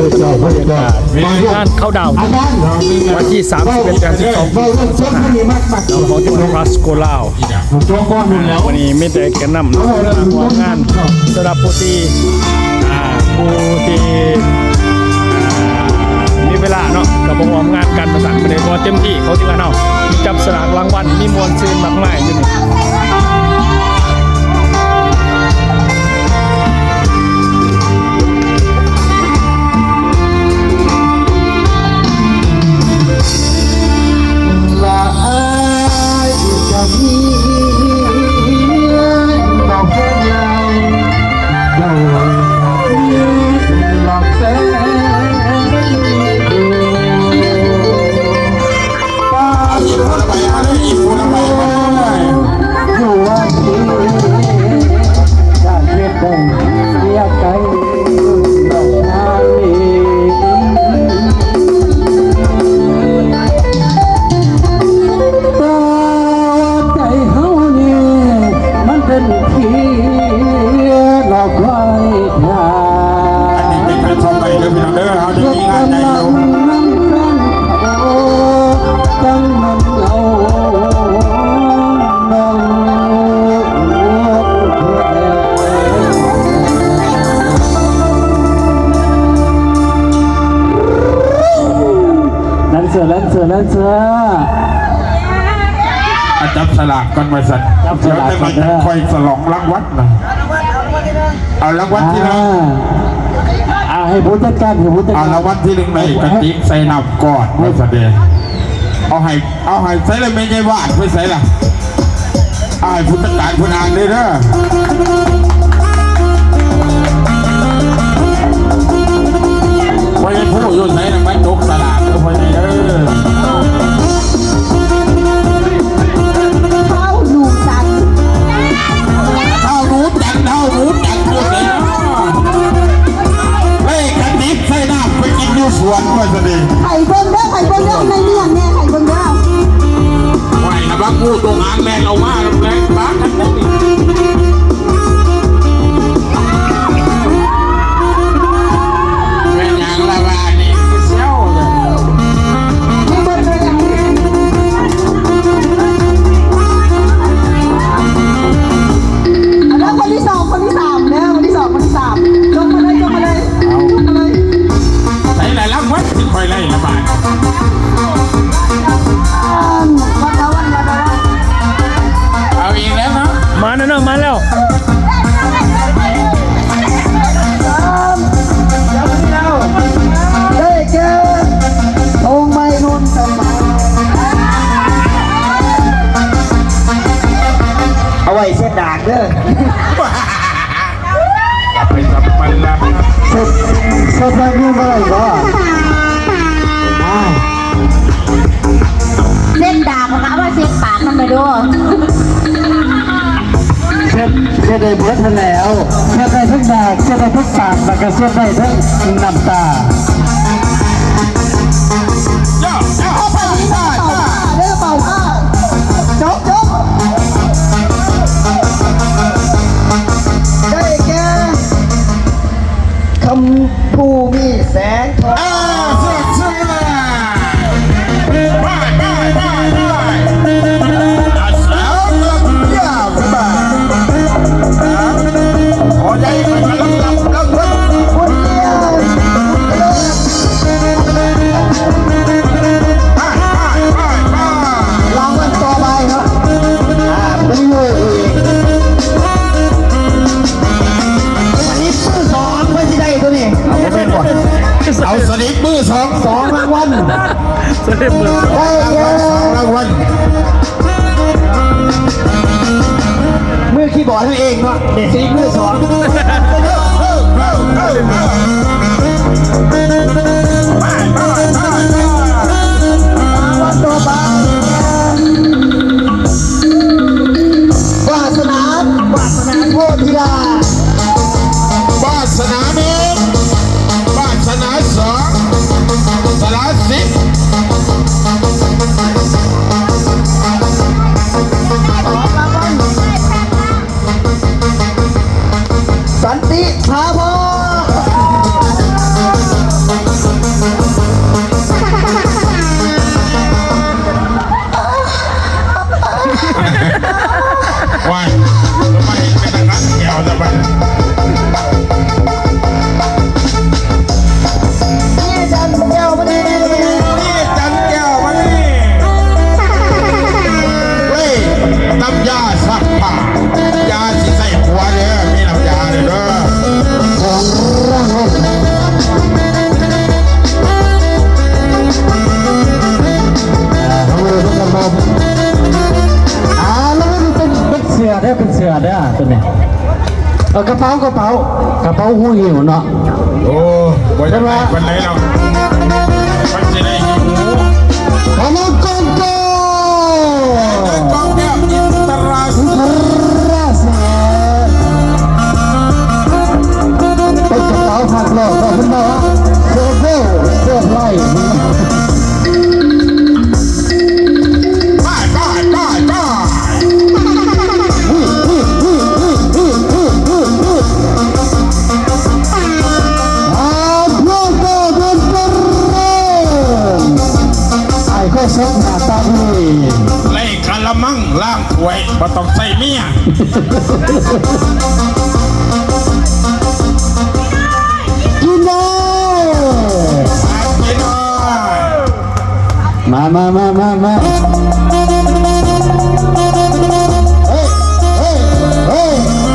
ບັນຍາກາດງານເຂົ້າດາວ ວັນທີສາມສິບເອັດ ເດືອນສິບສອງ ປີສອງພັນຊາວຫ້າ ຂອງ Timor Plus Go Lao ມື້ນີ້ມີແຕ່ແກນນຳເນາະ ມາຮ່ວມງານ ສຳລັບຜູ້ທີ່ ອ່າ ຜູ້ທີ່ ອ່າ ມີເວລາເນາະ ກໍມາຮ່ວມງານກັນ ວ່າຊັ້ນ ມື້ນີ້ກໍເຕັມທີ່ ຂອງທີມງານເຮົາ ຈັບສະຫຼາກລາງວັນ ມີມ່ວນຊື່ນມາກມາຍຢູ່ນີ້. ອັນນີ້ເປັນການຊອບໄປເດີພີ່ນ້ອງເດີ ເຮົາໄດ້ມີງານໃຫຍ່ຢູ່. ແດນເຊີ ແດນເຊີ ແດນເຊີ ອ່ະ ຈັບສະຫຼາກກ່ອນວ່າຊັ້ນ ຈັບສະຫຼາກກ່ອນເດີ ດຽວຈັ່ງຄ່ອຍສະຫຼອງລາງວັນນະ. ເອົາລາງວັນທີໜຶ່ງ ອ່າ ອ່າ ໃຫ້ຜູ້ຈັດການ ໃຫ້ຜູ້ຈັດການ ອ່າ ລາງວັນທີໜຶ່ງໃນກະຕິກໃສ່ນ້ຳກອດ ວ່າຊັ້ນເດ. ເອົາໃຫ້ ເອົາໃຫ້ ໃສລະແມ່ໃຫຍ່ວາດ ໄປໃສລະ? ເອົາໃຫ້ຜູ້ຈັດການເພິ່ນອ່ານເລີຍເດີ. ພໍ່ໃຫຍ່ຜູ້ຢູ່ໃສນະ? ມາຈົກສະຫຼາກເດີພໍ່ໃຫຍ່ເດີ. ທ້າວໜູຈັນ ທ້າວໜູຈັນ ທ້າວໜູຈັນຢູ່ໃສເນາະ? ເອີຍ ກະຕິກໃສ່ນ້ຳໄປກິນຢູ່ສວນວ່າຊັ້ນເດ. ໃຜເບິ່ງເດີ ໃຜເບິ່ງເດີ ໃນນີ້ແນ່ ໃຜເບິ່ງເດີ. ໄວ້ລະວັງງູຈົງອາງແລ່ນອອກມາແລ້ວ ແລ່ນບາດກັນເດ້. ແມ່ນຫຍັງລະວ່ານີ້ຄືເຊວເລີຍ. ແລ້ວຄົນທີສອງ ຄົນທີສາມເດີ ຄົນທີສອງ ຄົນທີສາມ ລົງມາເລີຍ ລົງມາເລີຍ ລົງມາເລີຍ. ໃສລະລາງວັນທີ່ຂ້ອຍໄດ້ລະບາດ? ເອົາອີກແລ້ວເນາະ ມາແລ້ວເນາະ ມາແລ້ວ. ໄດ້ແກ່ ທອງໃບນວນສະໝາຍ ເອົາໄວ້ເຊັດດາກເດີ. ຢ່າໄປຈັບມັນນະ ເຊັດ ເຊັດແບບນີ້ບໍ່ໄດ້ບໍ່? ອ້າວ ເຊັດດາກ ເອົາມາເຊັດປາກມັນໄປດູ. ເຊັດ ເຊັດໄດ້ເບິດຫັ້ນແຫຼ້ວ ເຊັດໄດ້ທັງດາກ ເຊັດໄດ້ທັງປາກ ແລ້ວກໍເຊັດໄດ້ທັງນ້ຳຕາ. ເອົາເປົ່າຜ້າເດີ ເປົ່າຜ້າ ຈົບ ຈົບ. ໄດ້ແກ່ ຄຳພູມີແສງທອງ. ລາງວັນຕໍ່ໄປເນາະ ອ່າ ໄປເລີຍ ສະລິບມືສອງ ໃຜຊິໄດ້ໂຕນີ້ ເອົາບໍ່ແມ່ນບໍ່ ເອົາສະລິບມືສອງ ສອງລາງວັນ ສະລິບມື ໄດ້ແກ່ ສອງລາງວັນ. ມືຄີບອດເຮົາເອງເນາະ ເດັກສະລິບມືສອງ. ວາສະນາ ວາສະນາໂພທິລາ ວາສະນາໜຶ່ງ ວາສະນາສອງ ສະຫຼາສິບ. ສັນຕິ ພາພອນ. ເປົາກະເປົາ ກະເປົາຫູຫິ້ວເນາະ. ໂອ້ ບໍ່ຢາກໄດ້ປານໃດດອກ ມັນຊິໄດ້ຫິ້ວຫູ. ກະນຳກອງກອງ ກອງແກ້ວ ອິນທະຣາ ອິນທະຣາສະ ເປັນກະເປົາຮັກໂລກ ເພິ່ນເອີ້ນວ່າ ເຊີເວລ ເຊີໄພຣສ໌. ໄປ ໄປ ໄປ ໄປ. ອາ ພວກເຈົ້າເປັນເຈົ້າເລີນ ອ້າຍໂຄສົກໜ້າຕາດີ ໄດ້ກະລະມັງລ້າງຖ້ວຍ ບໍ່ຕ້ອງໃຊ້ເມຍ. ກິນເລີຍ ກິນເລີຍ. ມາ ມາ ມາ ມາ ມາ. ເຮີ້ຍ ເຮີ້ຍ ເຮີ້ຍ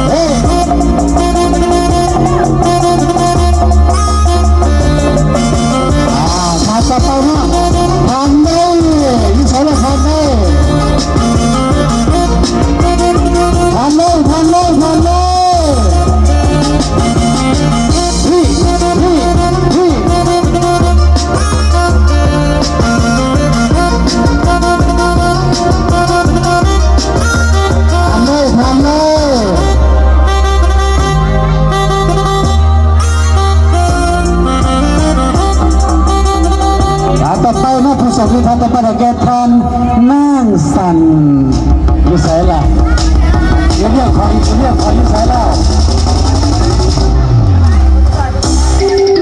ເຮີ້ຍ. ອ່າ ມາຕໍ່ໄປເນາະ ທາງໃນ ຢູ່ໃສລະ ທາງໃນ? ທາງໃນ ທາງໃນ ທາງໃນ. ທ່ານຕໍ່ໄປເນາະ ຜູ້ໂຊກດີທ່ານຕໍ່ໄປໄດ້ແກ່ທ່ານ ນາງສັນ ຢູ່ໃສລະ? ຢູ່ເລື່ອງຂອງ ຢູ່ເລື່ອງຂອງ ຢູ່ໃສລະ?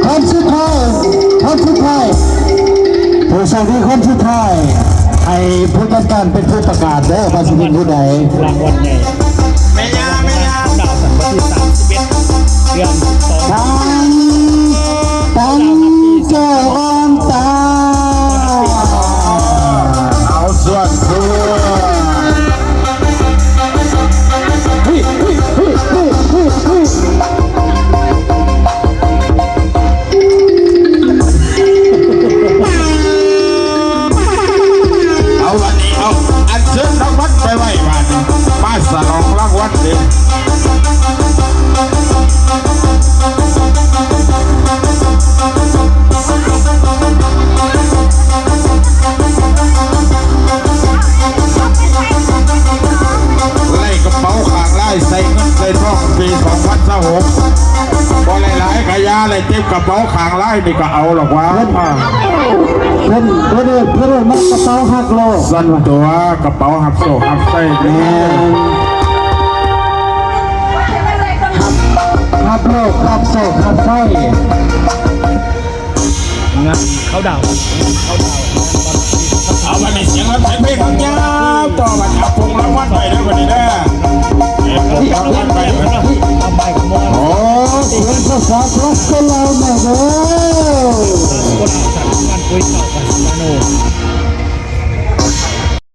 ຄົນສຸດທ້າຍ ຄົນສຸດທ້າຍ ຜູ້ໂຊກດີຄົນສຸດທ້າຍ ໃຫ້ຜູ້ຈັດການເປັນຜູ້ປະກາດເດີ ວ່າຊິເປັນຜູ້ໃດ. ລາງວັນໃຫຍ່ ແມ່ຍ່າ ແມ່ຍ່າ ດາວສັນ ວັນທີສາມສິບເອັດ ເດືອນສອງ ທັງ ທັງແກ້ວອ່ອນຕາ ເອົາສ່ວນຕົວ. ເອົາ ບາດນີ້ ເອົາ ອັນເຊີນລາງວັນໄປໄວ້ ບາດນີ້ ມາສະຫຼອງລາງວັນເດ້. ໄລ່ກະເປົາຂ້າງລາຍ ໃສ່ເງິນໃສ່ທອງ ປີສອງພັນຊາວຫົກ ບໍ່ໄດ້ຫຼາຍກະຢ່າ ໄລ່ເຕັມກະເປົາຂ້າງລາຍນີ້ກະເອົາລະກວ່າ. ເພິ່ນ ເພິ່ນ ເພິ່ນ ເພິ່ນມັກກະເປົາຮັກໂລກ ສັນຕົວ ກະເປົາຮັບໂຊກຮັບໄຊ. ແມ່ນ ຮັບໂລກ ຮັບໂຊກ ຮັບໄຊ. ງານເຂົ້າດາວ ງານເຂົ້າດາວ ງານຕອນປີ ເອົາ ບາດນີ້ສຽງລຳສຽງເພງຍາວຕໍ່ ບາດນີ້ເອົາພົງລາງວັນໄປເດີ ບາດນີ້ເດີ ເອົາພົງລາງວັນໄປເດີ. ໂອ້ ສຽງສາວໆ ລັກສະລາວແມ່ເດີ ຄົນລາວສັນ ບ້ານປຸ້ຍເກົ່າ ບ້ານສະມາໂນ.